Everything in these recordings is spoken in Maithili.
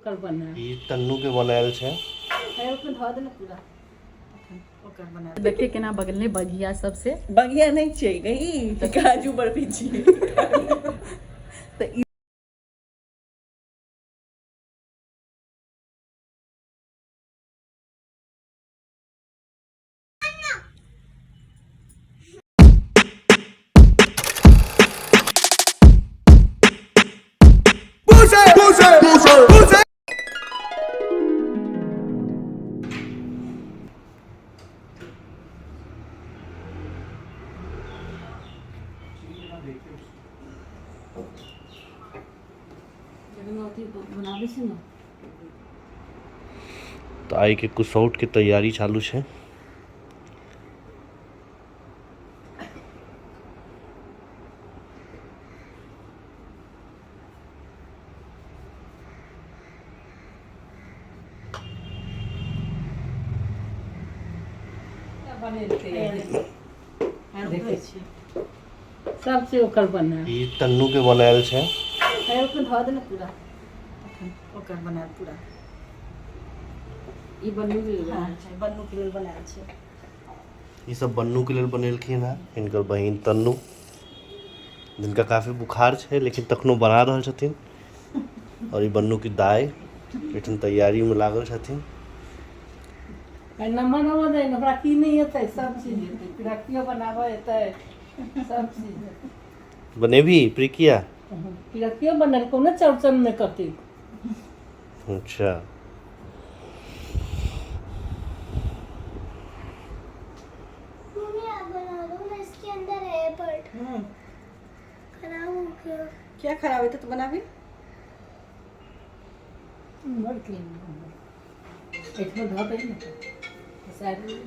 ओकर बनायल। ई तन्नू के बनायल छै। ओहिमे धऽ दे ने पूरा, ओकर बनायल। देखिए केना बगल में बगिया सबसे। बगिया नहीं चाहिए गई, काजू बर्फी चाहिए। तो तऽ आइके कुसौटके तैयारी चालू छै। सब चीज ओकर बनायल। ई तन्नू के बनायल छै। ओहिमे धऽ दे ने पूरा, ओकर बनायल पूरा। ई बन्नू के लेल बनायल छै, बन्नू के लेल बनायल छै। ई सब बन्नू के लेल बनेलखिन हेँ हिनकर बहिन तन्नू, जिनका काफी बुखार छै लेकिन तखनो बना रहल छथिन। और ई बन्नू के दाइ एहिठाम तैयारी में लागल छथिन। नम्बर नम्बर दे, ओकरा की नहि एतै, सब चीज एतै, पिरकियो बनाबऽ एतै, सब चीज एतै। बनेबही प्रिकिया? पिरकियो बनेलकौ ने चौड़चन में कते। अच्छा। मम्मी आप बना दो ना, इसके अंदर है बट खराब हो गया। क्या खराब है? तो बना भी बड़ क्लीन एहिठाम धऽ दही ने पसारि।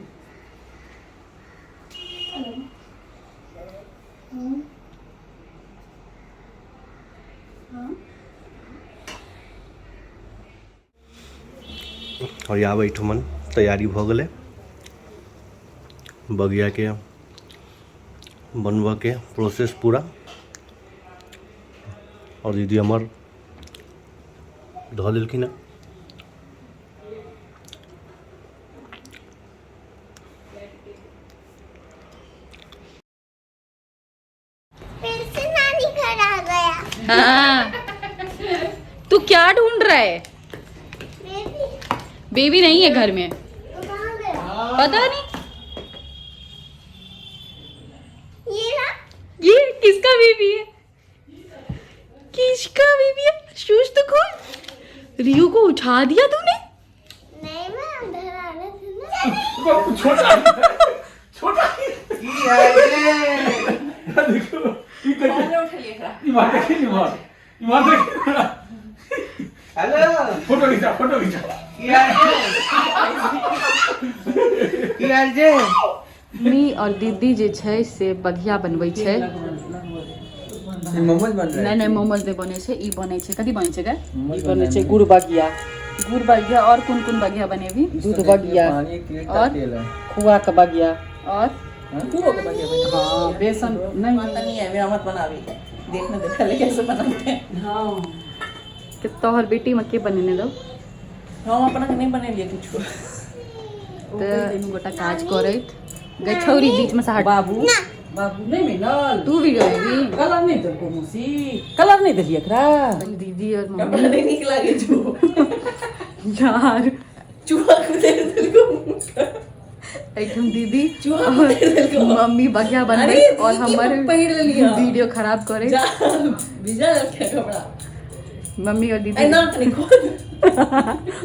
और आब एहिठमन तैयारी भऽ गेलै बगियाके बनबऽके प्रोसेस पूरा। और दीदी हमर धऽ देलखिन हँ। फिर से नानी घर आ गया। हाँ, तू क्या ढूंढ रहा है? बेबी। बेबी नहीं है घर में। तो कहाँ गया? पता नहीं। ये ना। ये किसका बेबी है? किसका बेबी है? शूज तो खोल। रियो को उठा दिया तूने? नहीं, मैं अंदर आ रहा था ना। फोटो खिंचा, फोटो खिंचा। मम्मी और दीदी जे छै से बघिया बनबै छै। मोमोज बन नहि नहि, मोमोज नहि बनै छै, ई बनै छै। कथी बनै छै गे? रहा। ई बनै छै गुड़ बगिया। गुड़ बघिया। और कोन कोन बघिया बनेबी? दूध बगिया। पानी तेल और? तेल है। खुआ के बगिया। और खुओ के बगिया बने। हाँ, बेसन नहीं। आता नहीं है मेरा, मत बनावी। देखने देखा ले कैसे बनाते हैं। हाँ। के तोहर बेटी में के बनेने दो? हम अपना के नहीं बनेलिए किछु। तऽ दुनू गोटा काज करैत गै छौरी, बीच में से हट। बाबू बाबू नहीं मिलल। तू भी गई। कलर नहीं देलको मौसी, कलर नहीं देलियै एकरा। दीदी और कपड़ा मम्मी। नहीं नीक लागे छौ। यार। चूहा कुतैर देलको मुँह के। एहिठाम दीदी चूहा कुतैर देलको। मम्मी बघिया बनबै अरे, और ई की हमर पहिर लेलियै? वीडियो खराब करे। जा, भिजा देलकै कपड़ा। मम्मी और दीदी। ऐ ना कनी खोल।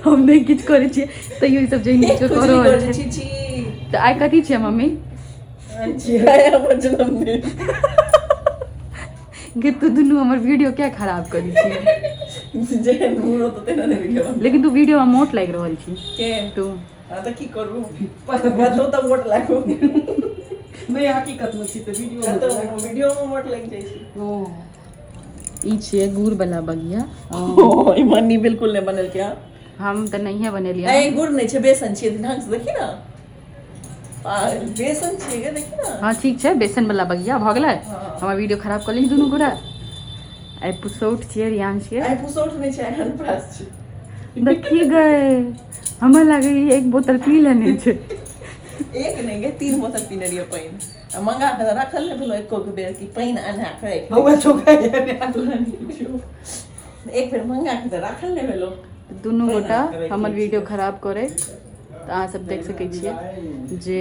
हम नहि किछु करै छियै तैयो ई सब जे नीचे कऽ खुजली रहल कर छै। छी छी। तऽ आइ कथी छियै मम्मी? आइ हमर जन्मदिन। गे तू दुनू हमर वीडियो किया खराब करै छियै? जेहन मूड होतो तेना ने वीडियो बनतै। लेकिन तू वीडियो में मोट लागि रहल छी। के? तू। हाँ, तऽ की करू, कतौ तऽ मोट लागू। नहीं, हकीकत में छी तऽ वीडियो में। कतौ वीडियो में मोट लागि जाइ छै। ई छियै गुड़ वाला बगिया। ओ ई मन्नी बिल्कुल नहि बनेलकै हँ। हम तऽ नहिये बनेलियै। ए, गुड़ नहि छै, बेसन छियै। ढंग से देखी ना, बेसन छियै गे, देखी ना। हाँ, ठीक छै, बेसन वाला बगिया भऽ गेलै। हमर वीडियो खराब कऽ लेली दुनू गोरा। आइ पुसौठ छियै रियांश के। आइ पुसौठ नहि छै, आइ अनप्रास छै। देखी गए हमरा लागे ई एक बोतल पी लेने छै। एक नहीं गए, 3 बोतल पीने रहिए पानि। आ मंगा के राखल नहि भेलो एको बेर कि पानि आना के राखि। बौआ चौका एक बेर मंगा के तऽ राखल नहि भेलो। दुनू गोटा हमर वीडियो खराब करे तऽ अहाँ सब देख सकै छियै जे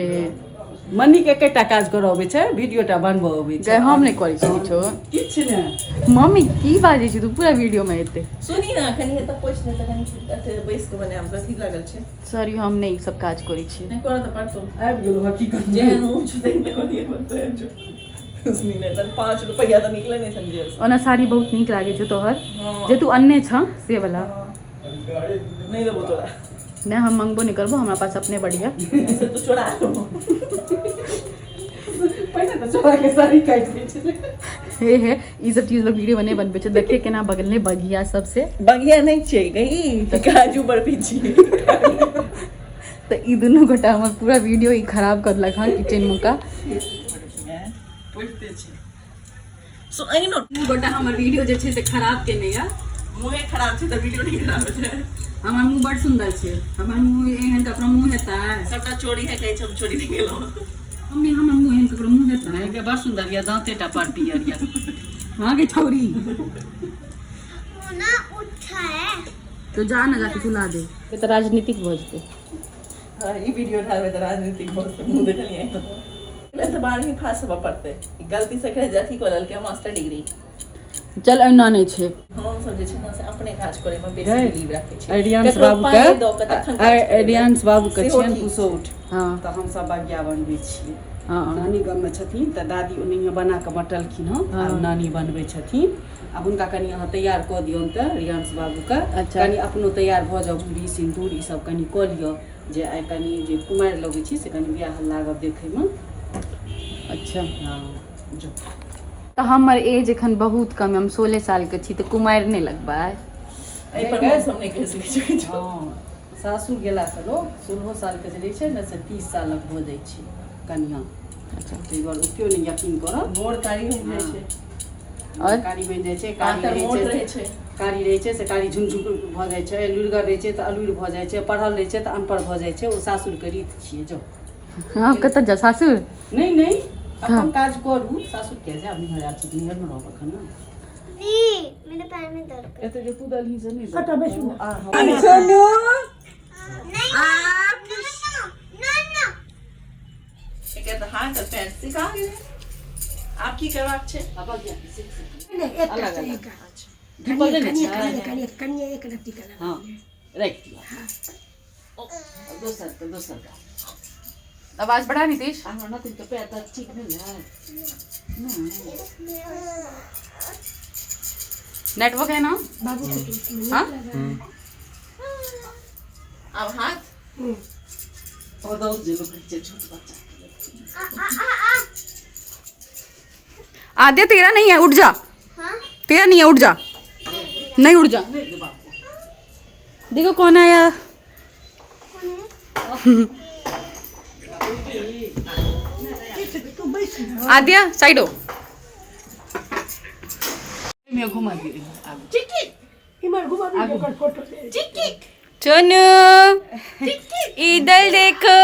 मनी के एकेटा काज करऽ अबै छै, वीडियोटा बनबऽ अबै छै। हम नहि करै छी किछो। किछु नहि। मम्मी की बाजै छी तू पूरा वीडियो में एते? सुनी ना, कनी एतऽ पोछि दे तऽ कनी एते बैस के बनायब, अथी लागल छै। सॉरी, हम नहि ई सब काज करै छी। नहि करऽ तऽ पड़तौ। आबि गेलौ हकीकत। जेहन मुँह छौ तेहन करियै पड़तौ, आबि जो। सुनी नहि तऽ 5 रुपैआ तऽ निकले नहि छनि जेबसँ। ओना साड़ी बहुत नीक लागै छौ तोहर, हँ। जे तू अनने छह से वाला। नहि देबौ तोरा। नहि, हम मंगबो नहि करबो, हमरा पास अपने बढ़िया। से तू चोरा लेबो। पहिने तऽ चोरा के साड़ी काटि दै छलै। हे हे, ई सब चीज लोग वीडियो में नहीं बनबै छै। देखिए केना बगल में बगिया सबसे। बगिया नहीं छियै गई, काजू बर्फी छियै। तऽ ई दुनू गोटा हमर पूरा वीडियो ई खराब कर देलक हन किचन मुका। पढ़िते छै। सो अहिनो दुनू गोटा हमर वीडियो जे छै से खराब केने या। मुँहे खराब छै तऽ वीडियो नहि खराब छै। हमर मुँह बड़ सुंदर छै, हमर मुँह एहन ककरो मुँह हेतै? सबटा चोरी है, कहै छै हम चोरी नहि केलहुँ। मम्मी, हमर मुँह एहन ककरो मुँह हेतै? गे बड़ सुंदर या, दाँतेटा पर पियर या। हाँ गे छौरी। वो ना उठा है। तो जा ना, जाके सुला दे। ये तो राजनीतिक भऽ जेतै। हाँ, ई वीडियो ढालबै तऽ राजनीतिक भऽ जेतै, मुँह देखलियै। तऽ 12वीं पास होबऽ पड़तै। गलती से एकरा अथी कऽ लेलकै मास्टर डिग्री। चल एना नहि छै। हम सब जे छै ने से अपने काज करे में बेसी गै, बिलीव राखै छी। एडियंस ककरो बाबू पाइ दऽ के के तखन काज करबै। एडियंस बाबू के सेहो छियनि ठीक। पुसौठ। हाँ। तऽ हमसब बगिया बनबै छियै। हाँ। नानी गाममे छथिन तऽ दादी ओनाहिये बना कऽ बँटलखिन हँ, हाँ। आब नानी बनबै छथिन। आब हुनका कनि अहाँ तैयार कऽ दियौन तऽ रियांश बाबूके। अच्छा। कनि अपनो तैयार भऽ जाउ, चूड़ी सिन्दूर ई सब कनि कऽ लिअ, जे आइ कनि जे कुमारि लगै छी से कनि बियाह लागब देखैमे। अच्छा। हँ, जो। तऽ हमर एज एखन बहुत कम, हम 16 साल के छी तऽ कुमारि नहि लगबै। एहि पर हम सब नहि कहि सकै छी। हँ, सासुर गेलासँ लोक 16 सालके जे रहै छै ने से 30 सालक भऽ जाइ छै कनिया। अच्छा। ताहि दुआरे ओतेक नहि यकीन करब। गोर कारी हो जाइ छै। और? कारी बनि जाइ छै, कारी पातर रहै मोट छै, रहै छै। कारी रहै छै से कारी झुमझुम भऽ जाइ छै, लुरिगर रहै छै तऽ अलुरि भऽ जाइ छै, पढ़ल रहै छै तऽ अनपढ़ भऽ जाइ छै। ओ सासुरके रीत छियै। जाउ। हँ, कतऽ जाउ सासुर? नहि नहि, अपन काज करू, सासुर किया जायब? नैहर आयल छी, नैहरमे रहब एखन ने। दी, मेरे पैर में दर्द। एते जे कुदलही से नहि। सोनू। नहीं ना ना ना। एकर तऽ हाथ और पैर सिखा गेलै। आब की करबाक छै? अलग अलग धीपल नहि ने छै। हँ, राखि दिअ। दोसर के दोसर का आवाज बढ़ा नीतीश। हमर नातिन के पैर दर्द ठीक भेलै? नेटवर्क है ना? हाँ। आब हाथ ओ जे लोक कहै छै छोट बच्चा। आ आ आ आ। आद्य तेरा नहीं है, उठ जा। हाँ। तेरा नहीं है, उठ जा। नहीं, उठ जा। देखो कौन आया। आद्या साइड हो। घुमा दियौ आब। चुनु इधर देखो।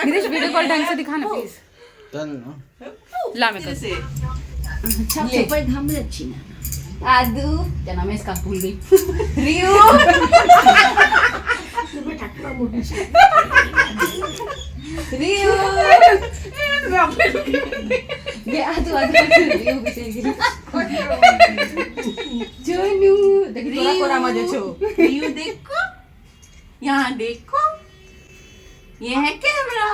नीतीश वीडियो कॉल ढंग से दिखाना प्लीज। ला मैं कर आदू, क्या नाम है इसका, भूल गई। रियू, रियू ये आदू आदू रियू पीछे गिरी। चुनु देखी तोरा कोरा मजे छो। रियू देखो, यहाँ देखो, ये है कैमरा।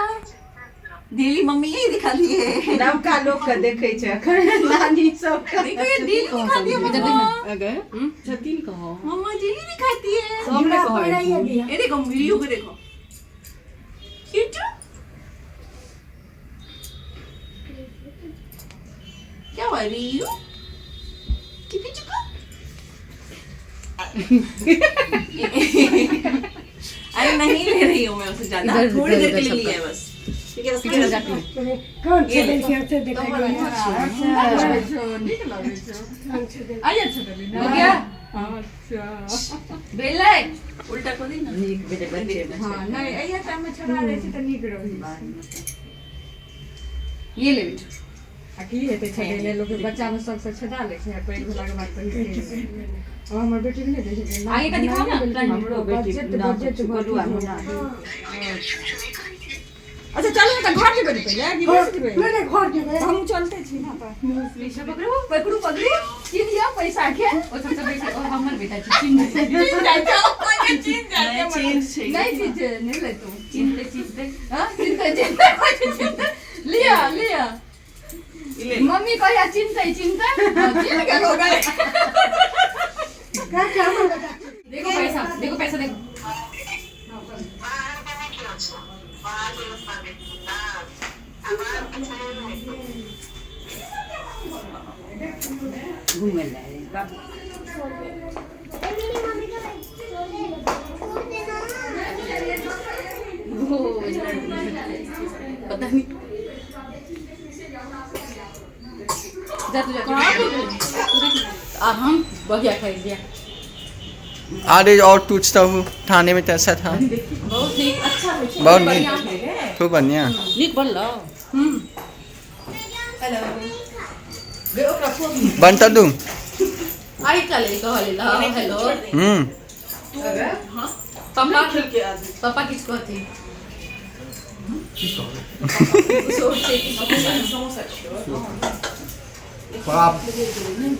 डेली मम्मी यही दिखाती है। नवका लोक के देखै छै एखन नानी सबके। देखो ये डेली दिखाती है मम्मा। अगे छथिन कहो। मम्मा डेली दिखाती है। सब ने कहै। ये देखो रियू को देखो। क्यूटू क्या हुआ रियू? टिपी चुका। अरे नहीं ले रही हूँ मैं उसे ज्यादा, इधर- थोड़ी देर इधर के लिए सबका। लिया है बस। कौन छे से देखै हो गया भेलै। उल्टा को दी ना। नीक बेटे बच्चे। ये ले बेटा। आ की हेतै छड़ेले लोक बच्चा में सबसँ छड़ा लै छै, पैघ भेलाके बाद पहिरते। आब हमर बेटी नहि दै छै। आगे का दिखाओ ना। हमरो बेटी बजट गोलुआ मुन्ना। अच्छा चलू तऽ घर जेबै पहिले कि बस जेबै? नहि नहि, घर जेबै। हमहूँ चलते छी ना तऽ। पकड़ू पकड़ू पकड़ू की दिया पैसा के ओ सबसे बेसी ओ हमर बेटा छै, चिन्ह चिन्ह छै। नहीं चीज नहीं ले तू, चिंते चिंते हां चिंते चिंते चिंते लिया लिया। मम्मी कहिया चिंते चिंते चिन्ह गेलो गए। देखो पैसा, देखो पैसा देखो। घूमे लए बाबू। मेरी मम्मी का छोड़ देना। वो पता नहीं, जा तू जा तू। अब हम बगिया खरीद लिया। अरे और पूछता हूँ थाने में कैसा था? बहुत नीक, अच्छा होइ छै। बहुत नीक, खूब बढ़िया। नीक बनलो। बनता दूँ आई कल कहले ला हेलो। पापा पापा किछ कहती? बड़ा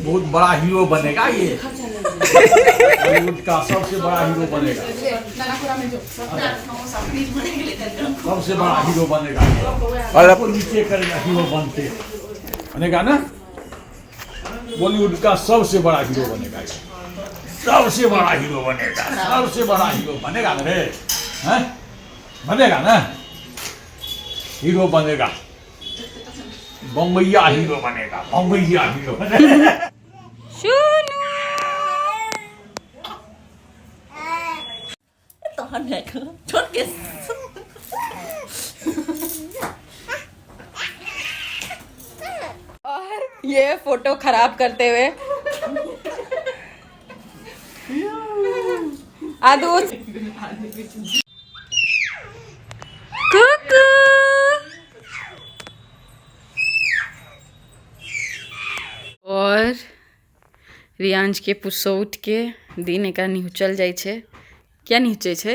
बहुत बड़ा हीरो बनेगा ये, बॉलीवुड का सबसे बड़ा हीरो बनेगा, सबसे बड़ा हीरो बनेगा और आपको नीचे करेगा हीरो बनते बनेगा ना, बॉलीवुड का सबसे बड़ा हीरो बनेगा, सबसे बड़ा हीरो बनेगा, सबसे बड़ा हीरो बनेगा ना रे, हैं बनेगा ना, हीरो बनेगा, बम्बैया हीरो बनेगा, बम्बैया हीरो बनेगा। तहन देखो छोड़ के। और ये फोटो खराब करते हुए आदू कुकू। और रियांश के पुसौट के दिन एक निहुचल जाइ छै। क्या निहुचै छै?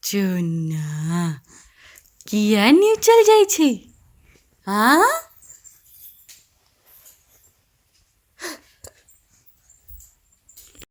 चुन्ना किया निहुचल जाइ छै? हाँ